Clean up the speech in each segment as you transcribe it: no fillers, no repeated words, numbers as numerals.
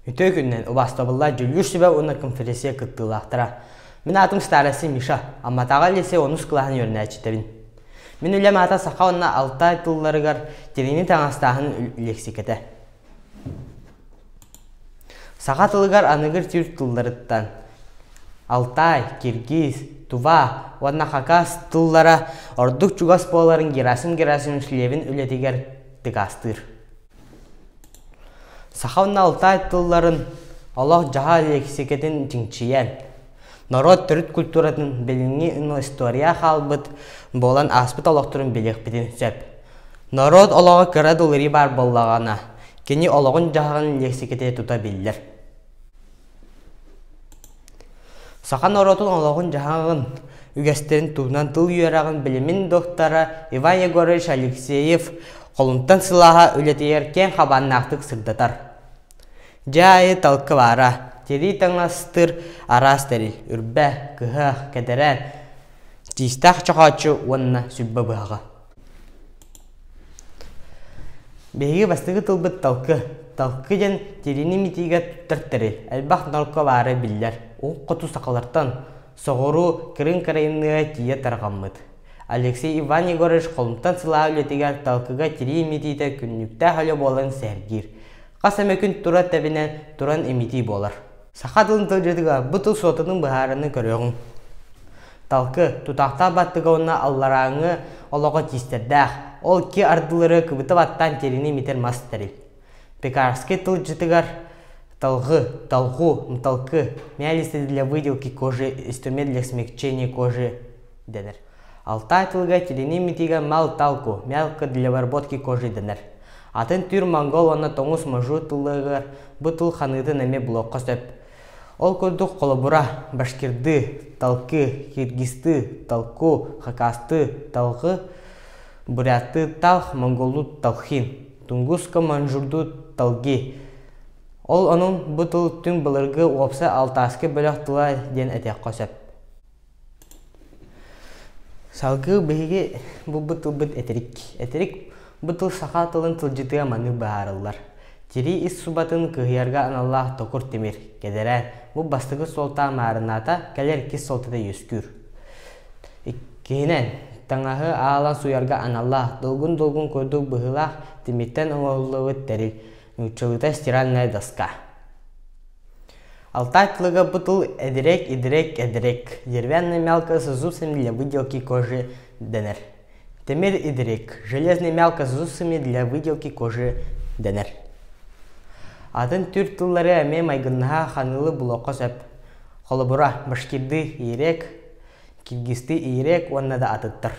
Үтүө күнүнэн убаастабыллаах дьүүллүүр сүбэ уонна конференция кыттыылаахтара. Мин аатым Старости Миша, Амматааҕы лицей онус кылааһын үөрэнээччитэбин. Мин үлэм аата саха уонна алтай тылларыгар тириини таҥастааһын лексикэтэ. Саха тылыгар аныгыр түүр тылларыттан Алтай, киргиз, тува уонна хакас тыллара ордук чугас буоларын Герасим Герасимович Левин үлэтигэр дакаастыыр. Саха уонна алтай тылларын олох-дьаһал лиэксикэтин чинчийэн, норуот төрүт культуратын билиҥҥи история хаалбыт буолан ааспыт олохторун билиэхпитин сөп. Норуот олоҕо кыра да уларыйыы баар буоллаҕына, кини олоҕун-дьаһаҕын лиэксикэтэ тута биллэр. Саха норуотун олоҕун-дьаһаҕын, үгэстэрин туһунан тыл үөрэҕин билимин доктора Иван Егорович Алексеев холумтан сылааһа үлэтигэр киэҥ хабааннаахтык сырдатар. Дьэ аайы талкы баара, тирии таҥастыыр араас тэрил, үрбэ, кыһах, кэдэрэ, тиистээх чохооччу уонна сүлбэ быһаҕа. Биһиги бастакы тылбыт талкы. Талкы диэн тириини имитиигэ туттар тэрил, элбэх нолко баара биллэр. Уһук хоту сахалартан соҕуруу Крым Карайыныга тиийэ тарҕаммыт. Алексей Иван Егорович холумтан сылаа үлэтигэр талкыга тирии имитиитэ күннүктээх үлэ буоларын сэһэргиир. Хас эмэ күн тура тэбинэн туран имитии буолар. Саха тылын тылдьытыгар бу тыл суотатын быһаарыны көрүөҕүҥ. Талкы, тутаахтаах баттыга уонна алларааҥҥы олоҕо тиистэрдээх, ол икки ардылары кыбыта баттаан тириини имитэр мас тэрил. Пекарский тылдьытыгар талгы, талгу, мталкы, мялицы для выделки кожи, инструмент для смягчения кожи дэнэр. Алтай тылга тириини имитиигэ мал-талку, мялко для обработки кожи дэнэр. Атын түүр монгол уонна тоҥус мажу тылларыгар бу тыл ханыытын эмиэ булуохха сөп. Ол курдук холобура, башкирдыы, талкы, киргизтыы, талку, хакастыы, талгы, буряттыы талх, монголлуу талхин, тунгуска манжурдуу талги. Ол онон бу тыл түҥ былыргы уопсай алтааскы бөлөх тыла диэн этиэххэ сөп. Салгыы биһиги булбут тылбыт этирик. Этирик бу тыл саха тылын тылдьытыгар маннык быһаарыллар. Тирии ис субатын кыһыйарга аналлаах токур тимир, кэдэрэ, бу бастакы суолтаах маарыннаата, кэлэр иккис суолтата үөскүүр. Иккиһинэн, таҥаһы аалан сууйарга аналлаах, долгун-долгун курдук быһыылаах тимиртэн оҥоһуллубут тэрил, нууччалыыта стиральная доска. Алтай тылыга бу тыл эдирек, идирек, эдирек, деревянная мялка с зубцами для выделки кожи дэнэр. Тимир идирек, железная мялка с зубцами для выделки кожи дэнэр. Атын түүр тыллары эмиэ майгыннаһа ханыылы булуохха сөп. Холобура, башкирдыы иирек, киргизтыы иирек уонна да атыттар.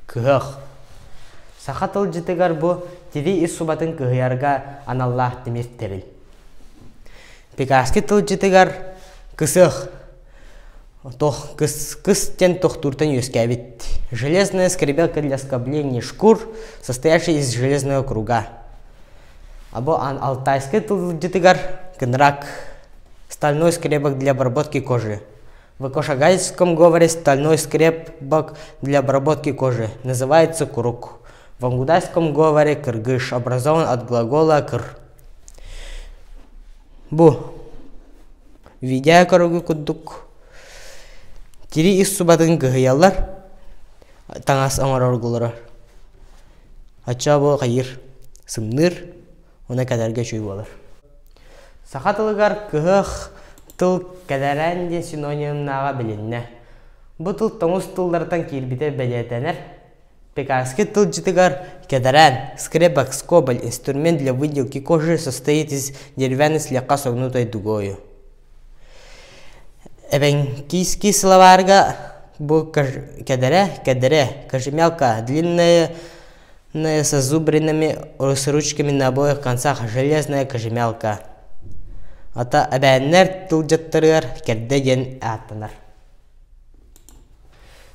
Кыһах. Саха тылдьытыгар бу тирии ис субатын кыһыйарга аналлаах тимир тэрил. Пекарский тылдьытыгар кысых тох кыс кыс диэн тохтууртан үөскээбит. Железная скребелка для скобления шкур, состоящая из железного круга. А бу алтайскай тылдьытыгар кынрак стальной скребок для обработки кожи. В кошагайском говоре стальной скребок для обработки кожи называется курук. В ангудайском говоре кыргыш образован от глагола кыр. Бу видео көрүгү курдук тири ис субатын кыһыйаллар таҥас оҥороргулара оччо бу хайыр сымныыр уна кэтэргэ үчүгэй буолар. Саха тылыгар кыһых тыл кэдэрээн диэн синонимнааҕа билиннэ. Бу тыл тоҥус тыллартан киирбитэ бэлиэтэнэр. Пекарский тылдьытыгар кэдэрээн, скребок, скобель, инструмент для выделки кожи состоит из деревянной слегка согнутой дугою. Эбэҥкийский словарга бу кэдэрэ, кэдэрэ, кожемялка, длинная с зазубринами с ручками на обоих концах железная кожемялка. Ата эбээннэр тылдьыттарыгар кэрдэ диэн ааттанар.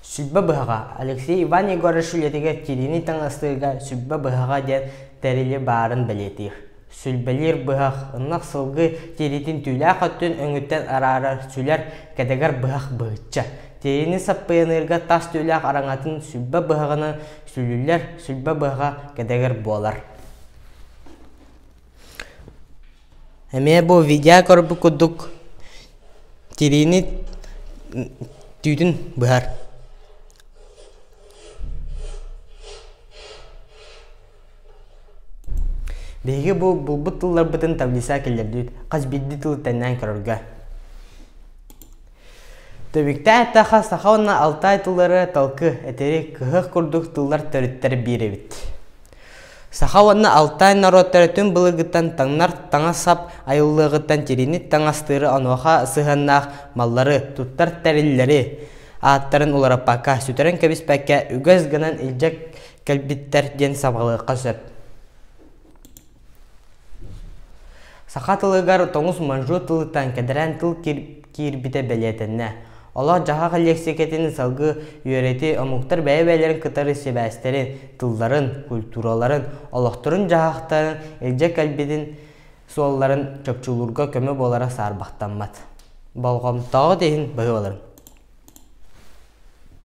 Сүлбэ быһаҕа Алексей Иван Егорович үлэтигэр тириини таҥастыырга сүлбэ быһаҕа диэн тэрили баарын бэлиэтиир. Сүлбэлиир быһах ынах сылгы тириитин түүлээх өттүн өҥүттэн араарар сүлэр кэтэгэр быһах быһычча. Тириини саппыйаныырга тас түүлээх араҥатын сүлбэ быһаҕынан сүлүллэр, сүлбэ быһаҕа кэтэгэр буолар. Эмиэ бу видео көрбүт курдук тириини түүтүн быһар. Биһиги бу булбут тылларбытын таблица киллэрдибит, хас биирдии тылы тэҥнээн көрөргө. Түмүктээн эттэххэ, саха уонна алтай тыллары талкы, этэри, кыһых курдук тыллар төрүттэр биир эбит. Саха уонна Алтай норуоттара түҥ былыргыттан таҥнар таҥас-сап айыллыаҕыттан тириини таҥастыыры онуоха сыһыаннаах маллары, туттар тэриллэри ааттарын уларыппакка, сүтэрэн кэбиспэккэ үгэс гынан илдьэ кэлбиттэр диэн сабаҕалыахха сөп. Саха тылыгар тоҥус маньчжур тылыттан кэдэрээн тыл киирбитэ бэлиэтэннэ. Олох-дьаһах лиэксикэтин салгыы үөрэтии омуктар бэйэ-бэйэлэрин кытары сибээстэрин, тылларын, культураларын, олохторун-дьаһахтарын илдьэ кэлбитин суолларын чопчулуурга көмө буолара саарбахтаммат. Болҕомтоҕут иһин быһыы буоларын.